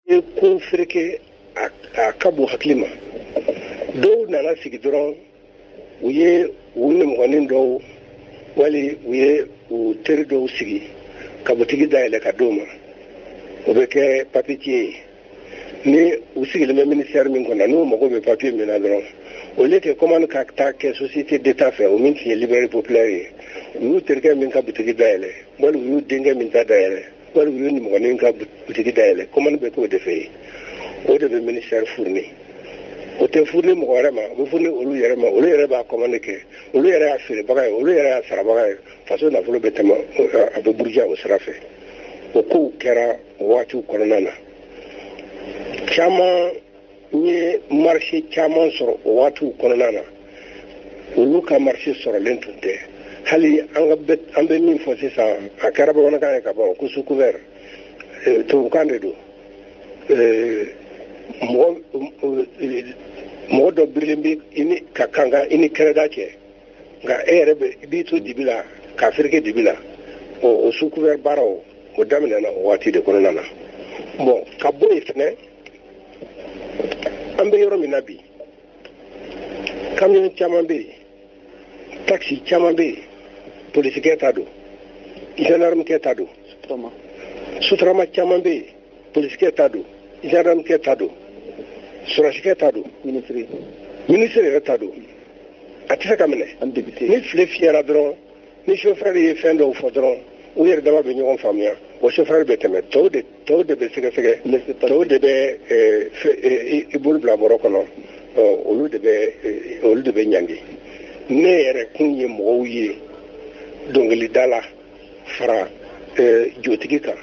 Ye ko fereke, a ka bon hakili ma. Dɔw nana sigi dɔrɔn, u ye u nimɔgɔnin dɔw wali u ye u teri dɔw sigi ka butigi dayɛlɛ ka d'u ma. O bɛ kɛ papetier ye. Ni u sigilen bɛ ministère min kɔnɔ, n'u mago bɛ papier min na dɔrɔn, au lieu que commande ka taa kɛ société d'État fɛ, o min tun ye librairie populaire ye, u y'u terikɛ min ka butigi dayɛlɛ, wali u y'u denkɛ min ta dayɛlɛ, wali u y'u nimɔgɔnin ka butigi dayɛlɛ, commande bɛ k'o de fɛ yen. O de bɛ ministère fourni. O tɛ fourni mɔgɔ wɛrɛ ma, o bɛ fourni olu yɛrɛ ma. Olu yɛrɛ b'a commande kɛ, olu yɛrɛ y'a feerebaga ye, olu yɛrɛ y'a sarabaga ye. Faso nafolo bɛ tɛmɛ, a bɛ buruja o sira fɛ. O kow kɛra o waatiw kɔnɔna na. Caman ye marché caman sɔrɔ o waatiw kɔnɔna na, olu ka marché sɔrɔlen tun tɛ. Hali an ka an bɛ min fɔ sisan, a kɛra bamanankan ye ka ban ko sous couvert, tubabukan de don. Mɔgɔ dɔ birilen bɛ i ni ka kan i ni kɛrɛda cɛ, nka e yɛrɛ bɛ i b'i to dibi la k'a fereke dibi la. O sous couvert baaraw, o daminɛna o waati de kɔnɔna na. Bon, ka bɔ yen fɛnɛ, an bɛ yɔrɔ min na bi, camion caman bɛ yen, taxi caman bɛ yen, polisikɛ ta don, gendarmekɛ ta don, sotarama caman bɛ yen, polisikɛ ta don, gendarmekɛ ta don, sɔrɔsikɛ ta don, ministre yɛrɛ ta don. A tɛ se ka minɛ. Ni file fiyɛra dɔrɔn, ni chauffeur ye fɛn dɔw fɔ dɔrɔn, u yɛrɛ dama bɛ ɲɔgɔn faamuya, o chauffeur bɛ tɛmɛ. Tɔw de bɛ sɛgɛsɛgɛ, tɔw de bɛ i bolo bila bɔrɔ kɔnɔ, olu de bɛ ɲangi. Ne yɛrɛ kun ye mɔgɔw ye dɔnkilida la fara jotigi kan,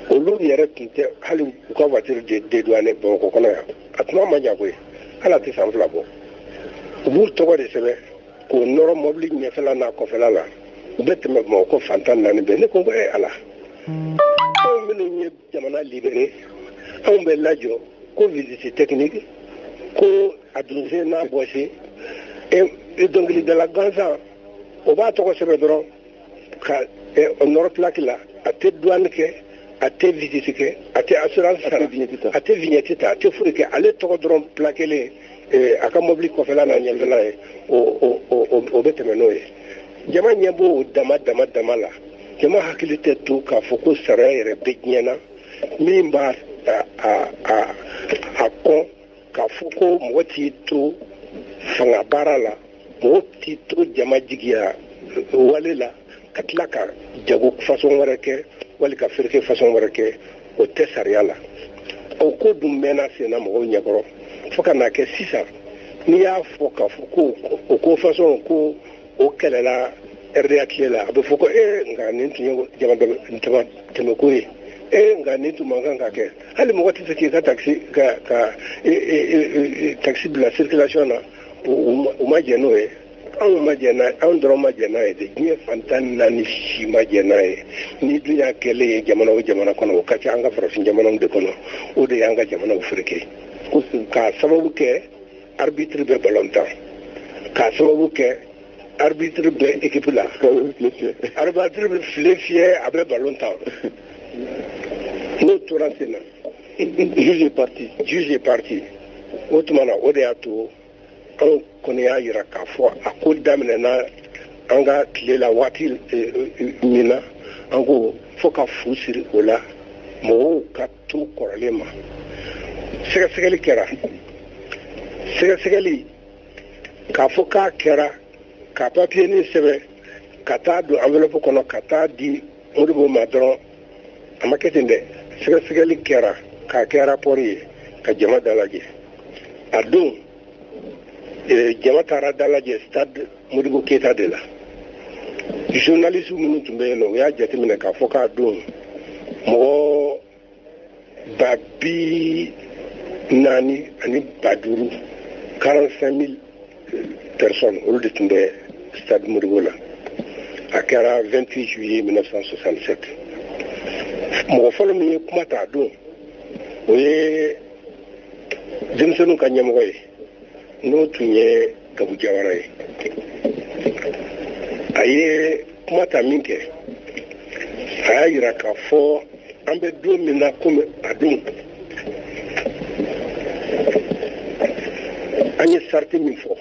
olu yɛrɛ tun tɛ hali u ka voiture de dédouaner Bamakɔ kɔnɔ yan. A tuma ma jan koyi, hali a tɛ san 2 bɔ. U b'u tɔgɔ de sɛbɛn k'o nɔrɔ mɔbili ɲɛfɛla n'a kɔfɛla la, u bɛ tɛmɛ Bamakɔ fantan naani bɛɛ. Ne ko e Ala, anw minnu ye jamana libéré, anw bɛ lajɔ ko visite technique, ko a donsen n'a bɔsi, e dɔnkilidala gansan, o b'a tɔgɔ sɛbɛn dɔrɔn ka nɔrɔ plaque la, a tɛ douane kɛ, a tɛ visite kɛ, a tɛ assurance sara, a tɛ vignette ta, a tɛ foyi kɛ. Ale tɔgɔ dɔrɔn plaquelen a ka mobili kɔfɛla n'a ɲɛfɛla ye, o bɛ tɛmɛ n'o ye. Jama ɲɛ b'o dama dama dama la. Jama hakili tɛ to k'a fɔ ko sariya yɛrɛ bɛ diɲɛ na min b'a a kɔn k'a fɔ ko mɔgɔ t'i to fanga baara la, mɔgɔ t'i to jama jigiya wale la ka tila ka jago façon wɛrɛ kɛ wali ka feereke façon wɛrɛ kɛ. O tɛ sariya la. O ko dun mɛnna sen na mɔgɔw ɲɛkɔrɔ fo ka n'a kɛ sisan. N'i y'a fɔ k'a fɔ ko o ko façon ko o kɛlɛla RDA tile la, a bɛ fɔ ko ee, nka nin tun ye jama tɛmɛko ye, ee, nka nin tun man kan ka kɛ. Hali mɔgɔ tɛ se k'i ka taxi ka taxi bila circulation na, u ma jɛn n'o ye. Anw ma jɛn n'a, anw dɔrɔn ma jɛn n'a ye dɛ, diɲɛ fantan naani si ma jɛn n'a ye. Ni dun y'a kɛlen ye jamana o jamana kɔnɔ, o ka ca an ka farafin jamanaw de kɔnɔ. O de y'an ka jamanaw fereke k'a sababu kɛ arbitre bɛ ballon tan, k'a sababu kɛ arbitre bɛ équipe la, arbitre bɛ file fiyɛ, a bɛ ballon tan. N'o tora sen na, juge parti. Juge parti. O tuma na, o de y'a to anw kɔni y'a yira k'a fɔ a ko daminɛna an ka tile la waati min na, an ko fo ka fu siri o la, mɔgɔw ka to kɔrɔlen ma. Sɛgɛsɛgɛli kɛra, sɛgɛsɛgɛli k'a fɔ k'a kɛra ka papiye ni sɛbɛn ka taa don enveloppe kɔnɔ ka taa di Modibo ma dɔrɔn, a ma kɛ ten dɛ. Sɛgɛsɛgɛli kɛra k'a kɛ rapport ye ka jama dalajɛ. A don, jama taara dalajɛ stade Modibo Keyita de la. Journaliste minnu tun bɛ yen nɔ, u y'a jateminɛ k'a fɔ k'a don mɔgɔ 40 000, 45 000 personnes, olu de tun bɛ stade Modibo la. A kɛra 28 juillet 1967. Mɔgɔ fɔlɔ min ye kuma ta a don, o ye denmisɛnninw ka ɲɛmɔgɔ ye, n'o tun ye Gabu Jawara ye. A ye kuma ta min kɛ, a y'a yira k'a fɔ an bɛ don min na komi a don An ye sarati min fɔ,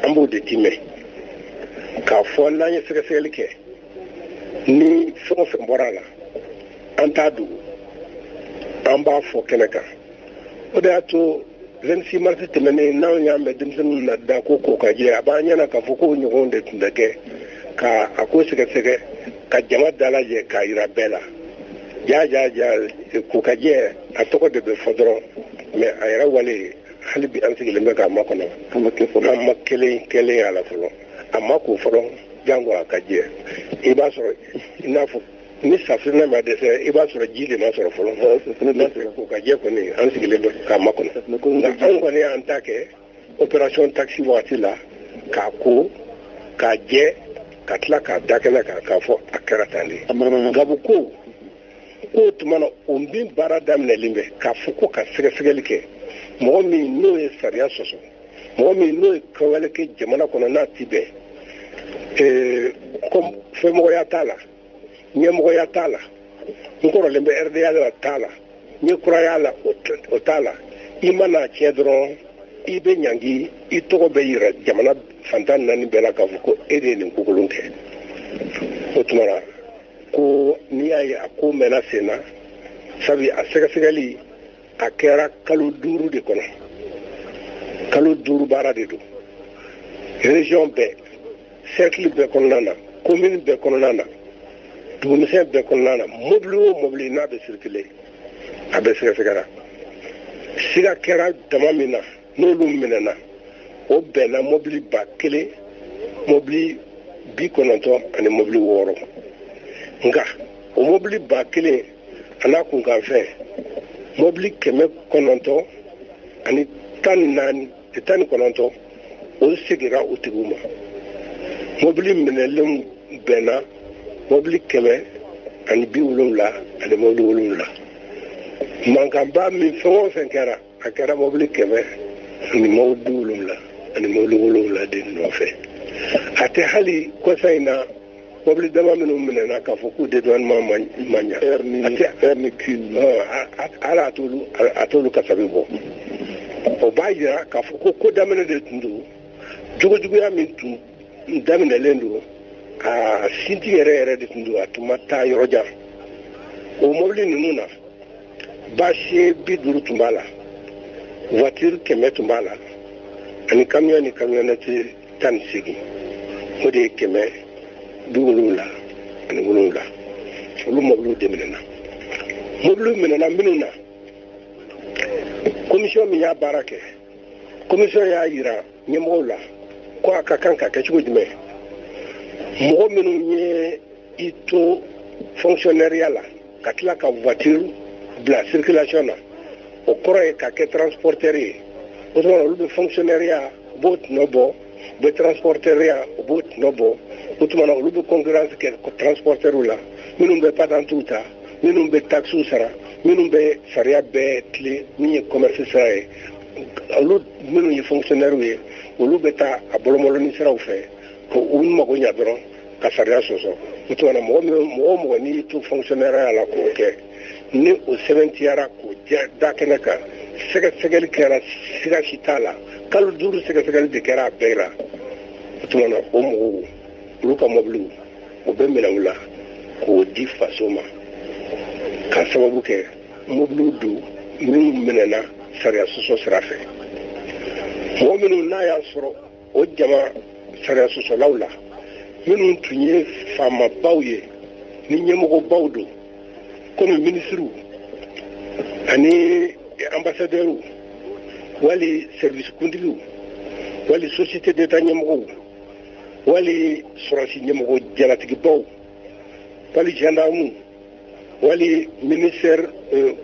an b'o de timɛ k'a fɔ n'an ye sɛgɛsɛgɛli kɛ, ni fɛn o fɛn bɔra a la, an t'a dogo, an b'a fɔ kɛnɛ kan. O de y'a to 26 mars tɛmɛnen, n'anw y'a mɛn denmisɛnninw na da ko ko ka jɛ, a b'an ɲɛna k'a fɔ k'o ɲɔgɔn de tun bɛ kɛ ka a ko sɛgɛsɛgɛ ka jama dalajɛ k'a yira bɛɛ la. Ja ja ja, ko ka jɛ, a tɔgɔ de bɛ fɔ dɔrɔn, mais a yɛrɛ wale, hali bi an sigilen bɛ k'a makɔnɔ. An ma kɛ fɔlɔ. An ma kelen kelen y'a la fɔlɔ, a ma ko fɔlɔ, jango a ka jɛ. I b'a sɔrɔ i n'a fɔ ni safinɛ ma dɛsɛ, i b'a sɔrɔ ji de ma sɔrɔ fɔlɔ. Ko ka jɛ kɔni, an sigilen bɛ k'a makɔnɔ. Nka anw kɔni y'an ta kɛ opération taxi waati la, k'a ko k'a jɛ, ka tila k'a da kɛnɛ kan k'a fɔ a kɛra tan de. Gabu ko k'o tuma na, o min baara daminɛlen bɛ k'a fɔ ko ka sɛgɛsɛgɛli kɛ, mɔgɔ min n'o ye sariya sɔsɔ, mɔgɔ min n'o ye kɛwale kɛ jamana kɔnɔ n'a ti bɛn, comme fɛnmɔgɔya t'a la, ɲɛmɔgɔya t'a la, n kɔrɔlen bɛ RDA la t'a la, n ye kuraya la o t'a la, i mana tiɲɛ dɔrɔn, i bɛ ɲangi, i tɔgɔ bɛ yira jamana fantan naani bɛɛ la k'a fɔ ko e de ye nin kokolon kɛ. O tuma na, ko n'i y'a ye a ko mɛnna sen na, sabu a sɛgɛsɛgɛli a kɛra kalo 5 de kɔnɔ, kalo 5 baara de don, région bɛɛ, cercle bɛɛ kɔnɔna na, commune bɛɛ kɔnɔna na, dugumisɛn bɛɛ kɔnɔna na, mobili o mobili n'a bɛ circuler, a bɛ sɛgɛsɛgɛra. Siga kɛra dama min na n'olu minɛna, o bɛnna mobili 1000, mobili 90 ani mobili 6. Nka o mobili 1000 a n'a kunkanfɛn, mobili 914, 19, o seginna o tigiw ma. Mobili minɛlenw bɛnna mobili 170 ani mobili 7. Mankanba min fɛn o fɛn kɛra, a kɛra mobili 100 ani mobili 70 ani mobili 7 de nɔfɛ. A tɛ hali kɔsa in na, mobili dama minnu minɛna k'a fɔ k'u dédouanement ma ɲa, R ni Q. Hali a t'olu kasabi bɔ. O b'a yira k'a fɔ ko ko daminɛ de tun don, jogojuguya min tun daminɛlen don, a sinti yɛrɛ yɛrɛ de tun don, a tun ma taa yɔrɔ jan. O mobili ninnu na, bâche 50 tun b'a la, voiture 100 tun b'a la, ani camion ni camionnette 18, o de ye 177. Olu mobiliw de minɛna. Mobiliw minɛna minnu na, commission min y'a baara kɛ, commission y'a yira ɲɛmɔgɔw la ko a ka kan ka kɛ cogo jumɛn. Mɔgɔ minnu ye i to fonctionnaire la ka tila ka voiture bila circulation na, o kɔrɔ ye ka kɛ transporteur ye. O tuma olu bɛ fonctionnaire u b'o tɔnɔ bɔ, u bɛ transporteur ya, u b'o tɔnɔ bɔ. O tuma na, olu bɛ concurrence kɛ transporteur la, minnu bɛ patente ta, minnu bɛ taxes sara, minnu bɛ sariya bɛɛ tilen min ye commerce sira ye. Olu minnu ye fonctionnaire ye, olu bɛ taa a bɔlɔbɔlɔni siraw fɛ ko u mago ɲa dɔrɔn ka sariya sɔsɔ. O tuma na, mɔgɔ min, mɔgɔ o mɔgɔ n'i to fonctionnaire la k'o kɛ, ni o sɛbɛntiyara k'o da kɛnɛ kan, sɛgɛsɛgɛli kɛra, siga si t'a la, kalo 5 sɛgɛsɛgɛli de kɛra a bɛɛ la. O tuma na, o mɔgɔw, olu ka mɔbiliw, o bɛ minɛ u la k'o di faso ma, k'a sababu kɛ mobiliw don minnu minɛna sariya sɔsɔ sira fɛ. Mɔgɔ minnu n'a y'a sɔrɔ o jama sariya sɔsɔlaw la, minnu tun ye faamabaw ye ni ɲɛmɔgɔbaw don, komi minisiriw ani ambassadeurs wali service kuntigiw wali société d'état ɲɛmɔgɔw wali sɔrɔsi ɲɛmɔgɔ jalatigibaw wali gendarme wali ministère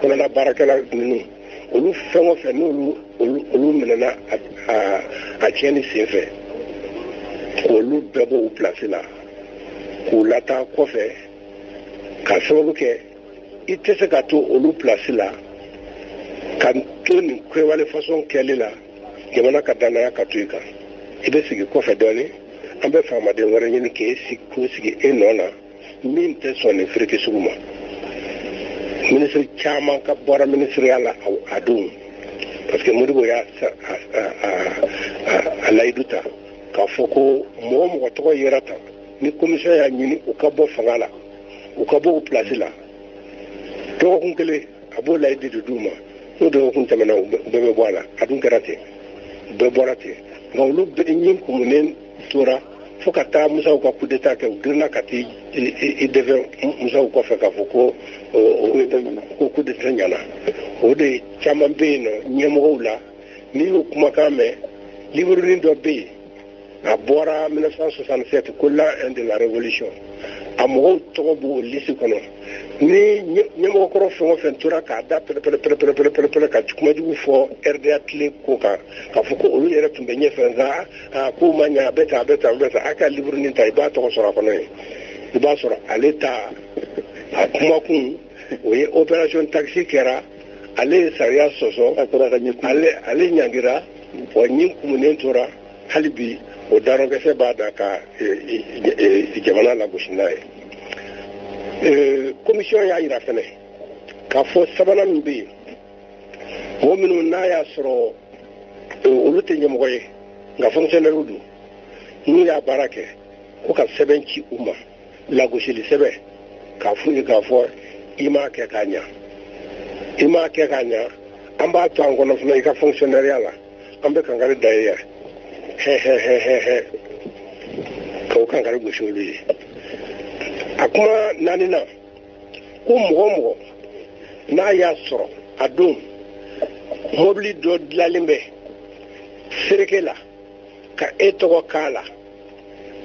kɔnɔna baarakɛla ninnu, olu fɛn o fɛn n'olu olu minɛna a tiɲɛni sen fɛ, k'olu bɛɛ bɔ u place la k'u lataa kɔfɛ, k'a sababu kɛ i tɛ se ka to olu place la ka to nin kɛwale façon kɛli la, jamana ka danaya ka to i kan. I bɛ sigi kɔfɛ dɔɔnin, an bɛ faamaden wɛrɛ ɲini k'e sigi, k'o sigi e nɔ na, min tɛ sɔn nin fereke sugu ma. Minisiri caman ka bɔra minisiriya la a don. Parce que Modibo y'a a layidu ta k'a fɔ ko mɔgɔ mɔgɔ tɔgɔ yera tan, ni commission y'a ɲini u ka bɔ fanga la, u ka bɔ u place la, dɔgɔkun kelen a b'o layidu de d'u ma. N'o dɔgɔkun tɛmɛna, u bɛɛ bɛ bɔ a la. A dun kɛra ten, u bɛɛ bɔra ten. Nka olu bɛɛ ɲin kumunen tora fo ka taa Musaw ka coup d'état kɛ. U girinna ka t'i i dɛfɛ Musaw kɔfɛ k'a fɔ ko coup d'état ɲɛna. O de caman bɛ yen nɔ ɲɛmɔgɔw la. N'i y'o kumakan mɛn, livre dɔ bɛ yen, a bɔra 1967, ko L'an 1 de la révolution, a mɔgɔw tɔgɔ b'o liste kɔnɔ. Ni ɲɛmɔgɔkɔrɔ fɛn o fɛn tora k'a da pɛrɛ-pɛrɛ-pɛrɛ-pɛrɛ ka kumajugu fɔ RDA tile ko kan, k'a fɔ ko olu yɛrɛ tun bɛ ɲɛfɛ, nka a kow ma ɲɛ, a bɛ tan, a bɛ tan, a bɛ tan, a ka livre nin ta, i b'a tɔgɔ sɔrɔ a kɔnɔ yen. I b'a sɔrɔ ale ta a kumakun o ye opération taxi kɛra, ale ye sariya sɔsɔ, ale ɲangira wa, ɲin kumunen tora hali bi. O darɔnkɛsɛ b'a da ka jamana lagosi n'a ye. Commission y'a yira fɛnɛ k'a fɔ sabanan min bɛ yen, mɔgɔ minnu n'a y'a sɔrɔ olu tɛ ɲɛmɔgɔ ye nka fonctionnaire don, n'u y'a baara kɛ, ko ka sɛbɛn ci u ma, lagosili sɛbɛn, k'a f'u ye k'a fɔ i m'a kɛ k'a ɲa, i m'a kɛ k'a ɲa, an b'a to an kɔnɔ fana i ka fonctionnaire la, an bɛ kankari da ye yɛrɛ hɛ hɛ hɛ hɛ hɛ, k'o kankari gosi olu ye. A kuma naaninan, ko mɔgɔ o mɔgɔ n'a y'a sɔrɔ a don mobili dɔ dilanlen bɛ fereke la ka e tɔgɔ k'a la,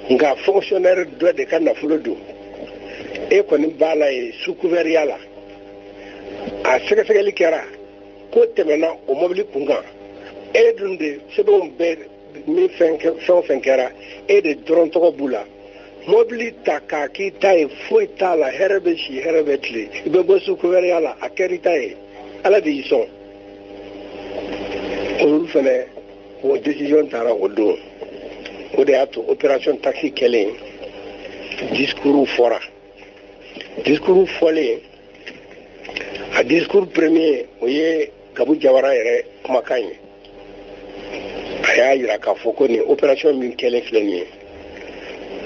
nka fonctionnaire dɔ de ka nafolo don, e kɔni b'a la yen sous couvert la, a sɛgɛsɛgɛli kɛra ko tɛmɛna o mobili kun kan, e dun de sɛbɛnw bɛɛ min fɛn fɛn o fɛn kɛra, e de dɔrɔn tɔgɔ b'u la, mobili ta k'a k'i ta ye, foyi t'a la, hɛrɛ bɛ si, hɛrɛ bɛ tile, i bɛ bɔ sous couvert la, a kɛr'i ta ye, Ala de y'i sɔn. Olu fɛnɛ o décision taara o don. O de y'a to opération taxi kɛlen, discours fɔra. Discours fɔlen, a discours premier, o ye Gabu Jawara yɛrɛ kumakan ye. A y'a yira k'a fɔ ko nin opération min kɛlen filɛ nin ye,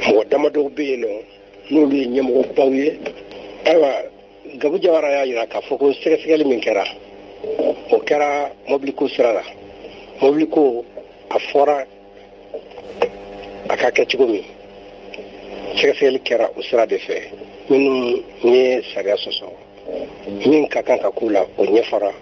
mɔgɔ damadɔw bɛ yen nɔ n'olu ye ɲɛmɔgɔbaw ye. Ayiwa, Gabu Jawara y'a yira k'a fɔ ko sɛgɛsɛgɛli min kɛra, o kɛra mɔbiliko sira la. Mɔbiliko, a fɔra a ka kɛ cogo min, sɛgɛsɛgɛli kɛra o sira de fɛ. Minnu ye sariya sɔsɔ, min ka kan ka k'u la, o ɲɛfɔra.